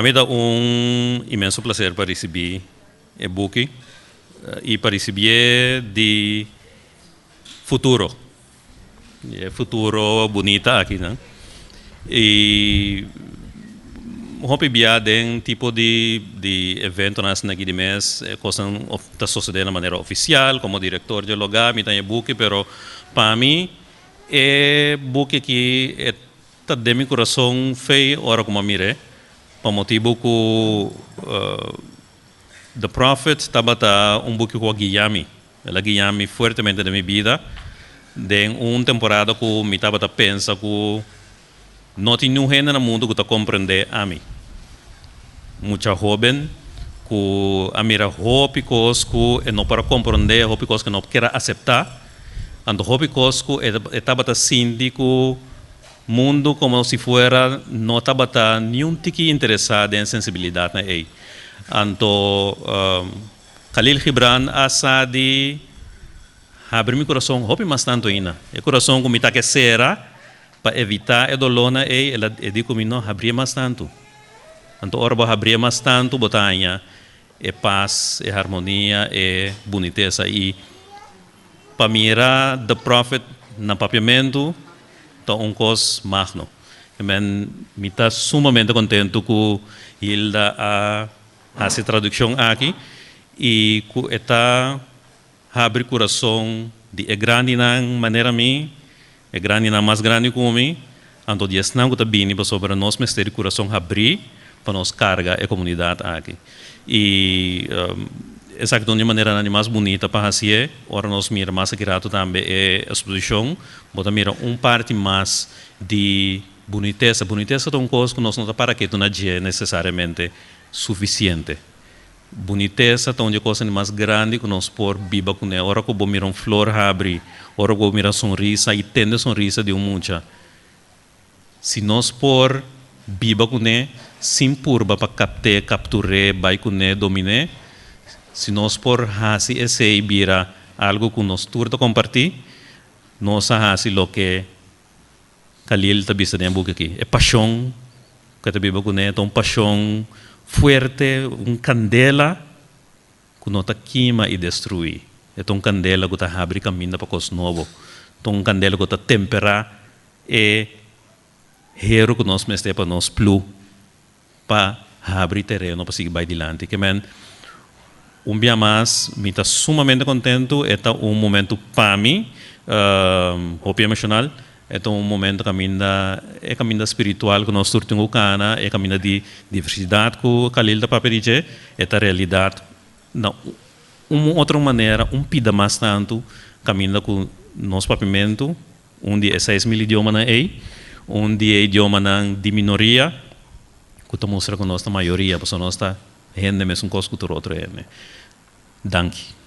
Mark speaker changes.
Speaker 1: Mi ta un inmenso plaser pa risibí e buki i pa risibié di futuro, e futuro bunita akinan. I hopi bia den tipo di di eventonan asina aki di mes e kosnan ta sosodé na manera ofisial komo direktor dje lugá mi ta e buki pero pa mi e buki aki e Ta den mi kurason fe ora ku mi a mir'é, pa motibu ku The Prophet tabata un buki ku a guia mi. El a guia mi fuertemente den mi bida den un temporada ku mi tabata pensa ku no tin niun hende na mundu ku ta komprendé ami. Mucha hóben ku a mira hopi kos ku e no por a komprendé, hopi kos ku e no kier a aseptá. Anto hopi kos ku e tabata sinti ku mundu komo si fuera no tabata niun tiki interesá den sensibilidatnan ei. Anto Khalil Gibran a sa di habri mi kurason hopi mas tantu ainda. E kurason ku mi ta ke sera pa evitá e dolónan ei, el a di ku mi, No, habrié mas tantu. Anto ora bo habrié mas tantu bo ta haña E pas, e harmonia, e bunitesa i pa mira The Prophet na papiamentu ta un kos magno. Men mi ta sumamente kontentu ku Hilda a hasi e tradukshon aki i ku e ta habri kurason di e grandinan manera mi, e grandinan mas grandi ku mi, anto di esnan ku ta bini pasobra nos mester di kurason habrí pa nos karga e komunidat aki. I esaki ta un di e maneranan di mas bunita pa hasié. Ora nos mira mas aki ratu tambe e eksposishon, bo ta mira un parti mas di bunitesa. Bunitesa ta un kos ku nos no ta para ketu na dje nesesariamente sufisiente. Bunitesa ta un di e kosnan di mas grandi ku nos por biba kuné. Ora ku bo mira un flor habri, ora ku bo mira sonrisa i tende sonrisa di un mucha, si nos por biba kuné sin purba pa kapt'é, kaptur'é, bai kuné, domin'é, si nos por hasi esei bira algu ku nos tur ta kompartí, nos a hasi loke Khalil ta bisa den e buki aki, e pashon ku e ta biba kuné ta un pashon fuerte, un kandela ku no ta kima i destruí. E ta un kandela ku ta habri kaminda pa kos nobo. Ta un kandela ku ta temperá e heru ku nos mester pa nos plu pa habri tereno pa sigui bai dilanti. Ke men, un bia mas mi ta sumamente kontentu, e ta un momentu pa mi hopi emoshonal, e ta un momento kaminda e kaminda spiritual ku nos tur tin ku kana, e kaminda di diversidat ku Khalil ta papia di dje, e ta realidat na un otro manera, un pida mas tantu kaminda ku nos papiamentu, Un di e 6000 idiomanan ei, un di e idiomanan di minoria ku ta mustra ku nos ta mayoria, pasobra nos ta hende mesun kos ku tur otro hende. Danki.